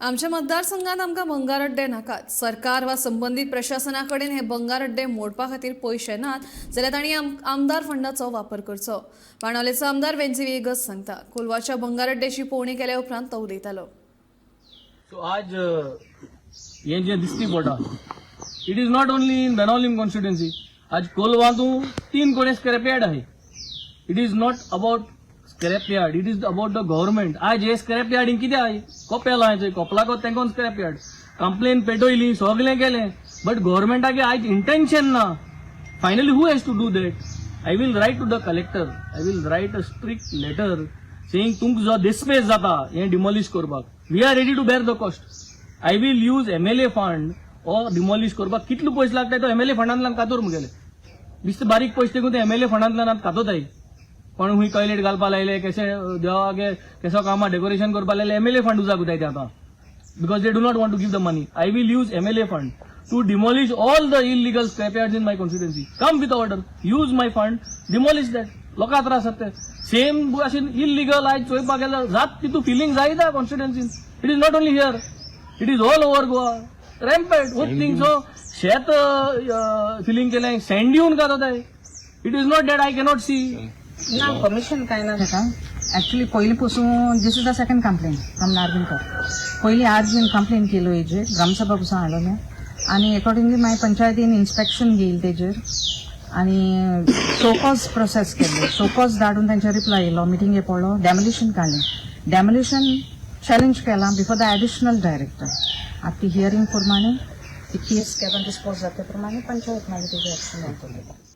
आमच्या मतदारसंघात आमकां भंगार अड्डे नाकात. सरकार वा संबंदीत प्रशासना कडेन हे भंगार अड्डे मोडपा खातीर पयशे नात जाल्यार तांणी आमदार फंडाचो वापर करचो, बाणावलेचो आमदार वेन्झी व्हिएगस सांगता. कोलवाच्या भंगार अड्ड्याची पळोवणी केल्या उपरांत तो उलयतालो. सो आज हे जे दिसती पडटा, it is not only in Benaulim constituency. आज कोलवातू तीन कडेन स्क्रॅप यार्ड आहे. It is not about scrap yard, it is about the government. आज हे स्क्रॅप यार्डीन कितें आहे? कोपेल आहे थंय, कोपलाको तेंकोन स्क्रॅप यार्ड. कंप्लेन पेटयली, सगळें केलें, बट गव्हर्मेंटाक आयज इंटेन्शन ना. Finally, who has to do that? I will write to the collector. I will write a strict letter saying तुमकां जो डिस्पेस जाता हें डिमॉलिश करपाक, we are ready to bear the cost. I will use MLA fund or demolish करपाक कितले पयशे लागता तो एमएलए फंडांतल्यान कातोर. मुगेले दिसता बारीक पयशे तेकून ते एमएलए फंडांतल्यान आतां कातोताय. कोण खूंय टॉयलेट घालपा लायले, कशें देवागे केसो कामां डेकोरेशन करपा लायले, एमएलए फंड उजा कोताय ते आतां, because they do not want to give the money. I will use MLA fund to demolish all the illegal scrapyards in my constituency. Come with order, use my fund, demolish that. लोकां त्रास जाता. Same अशें illegal आयज चोयपाक गेल्यार जात तितू filling जायना कॉन्स्टिट्युएन्सीन. It is not only here, it is all over Goa rampant. What thing so शेत फिलिंग केलें, सँड येवन काडताय. It is not that I cannot see. ना, परमिशन काय ना ताका. ऍक्च्युली पयलीं पसून this is the second complaint from Narvenkar. पयलीं आज बीन कंप्लेन केलो हेजेर, ग्रामसभा पसून हाडलेलें आनी एकॉर्डिंगली मागीर पंचायतीन इन्स्पेक्शन घेयली तेजेर आनी शोकॉज प्रोसेस केल्ले. शोकॉज धाडून तांचे रिप्लाय येयलो, मिटिंगे पडलो, डेमोलिशन काडलें. डेमोलिशन चॅलेंज केलां बिफोर the additional director. आतां ती हियरींग प्रमाणे, ती केस केन्ना डिस्पोज जाता प्रमाणे पंचायत मागीर तेजेर एक्शन घेतली.